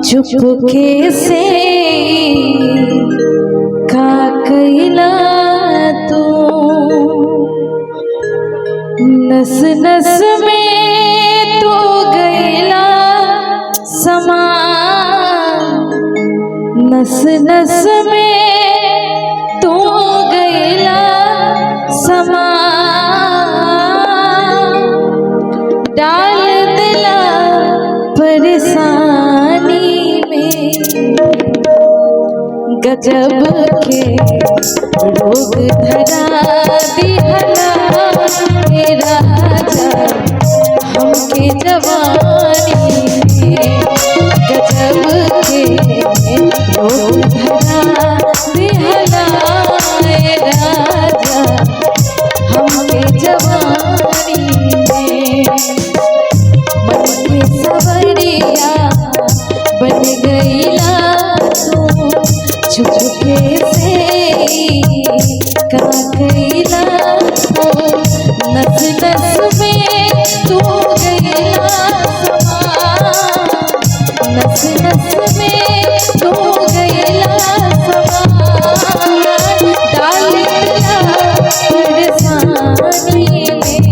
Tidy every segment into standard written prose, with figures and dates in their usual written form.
चुपके से का कैला तू, नस नस में तू गैला समा, नस नस में तू गैला समा, डाल दिला परेशानी में। गजब के रोग धरा दिहला हे राजा हमके जवानी में। गजब के रोग धरा दिहला हे राजा हमके जवानी में। मन के सवरिया बन गईला तू, चुपके से का कैला तू, नस नस में तू गईला समा, नस नस में तू गईला समा, डाल दिला परेशानी में।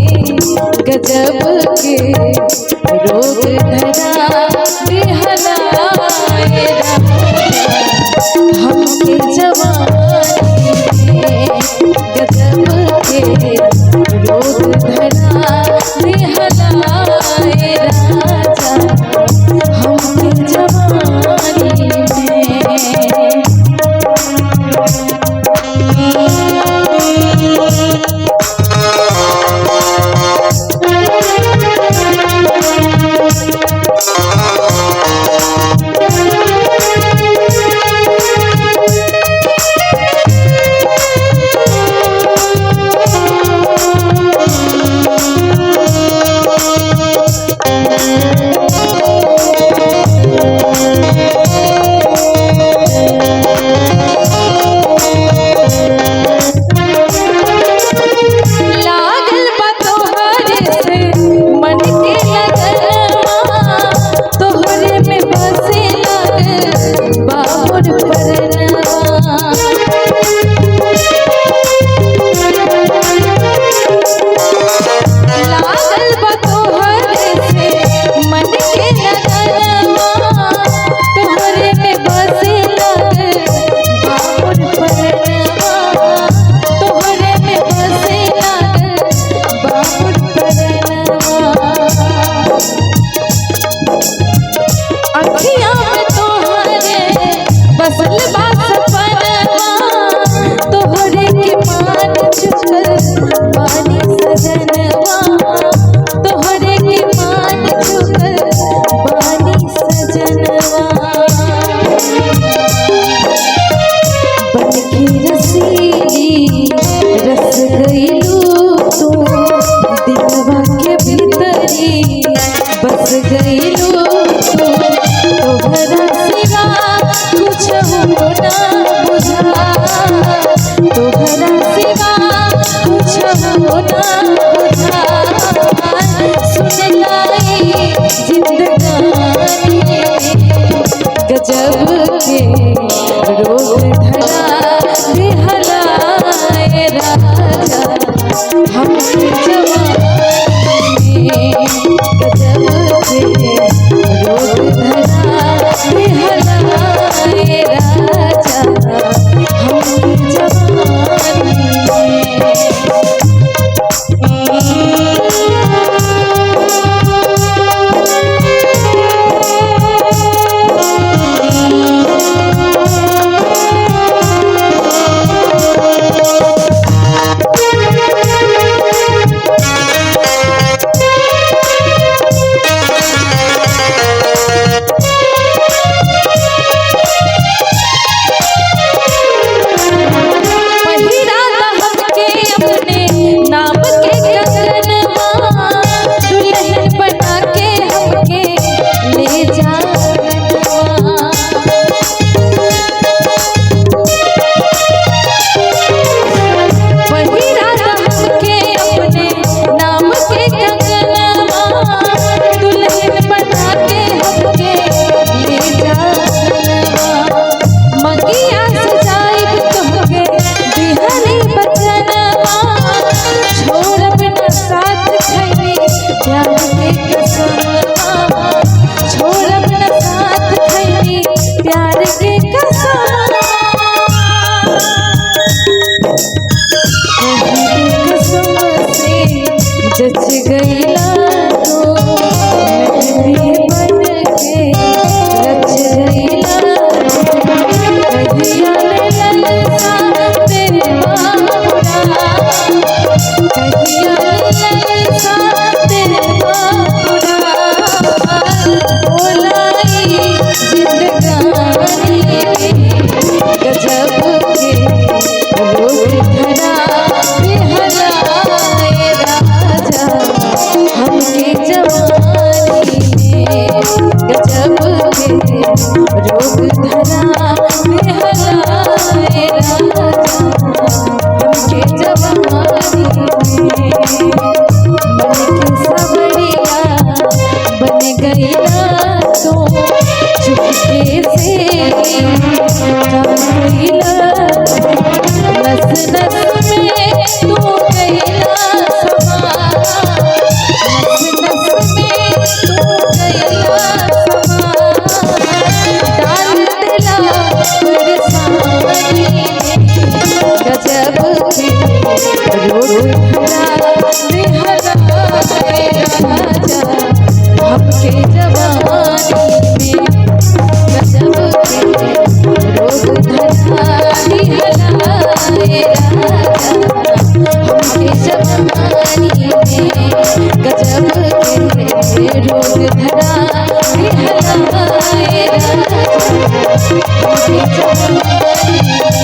गजब के रोग धरा दिहला हे राजा हमके जवानी में। गजब के रोग धरा दिहला हे राजा हमके जवानी में। लागल बा तोहरे से मन के लगनवा, तोहरे में बसे लागल बाबुर परनवा। लागल बा तोहरे से मन के लगनवा, तोहरे में बसे लागल बाबुर परनवा, तोहरे में बसे लागल बाबुर परनवा। अखियाँ में तोहरे बसल बा सपनवा, तोहरे के मान चुकल बानी सजनवा, तोहरे के मान चुकल बानी सजनवा। बन के रसीली रस गईलू तू, दिलवा के भीतरी बस गईलू तू, तोहरा सिवा कुछ हो ना बुझा, तोहरा सिवा कुछ हो ना बुझा। सुन लाई जिंदगानी में। गजब के रोग धरा दिहला हे राजा हमके जवानी में। गजब के रोग धरा दिहला हे राजा देख के से का कइला, नस नस में तू गइला समा, नस नस में तू गइला समा, डाल दिला परेशानी में, गजब के रोग धरा दिहला राजा हमके जवानी में, गजब के रोग धरा दिहला राजा हमके जवानी में, गजब के रोग धरा दिहला राजा हमके जवानी में।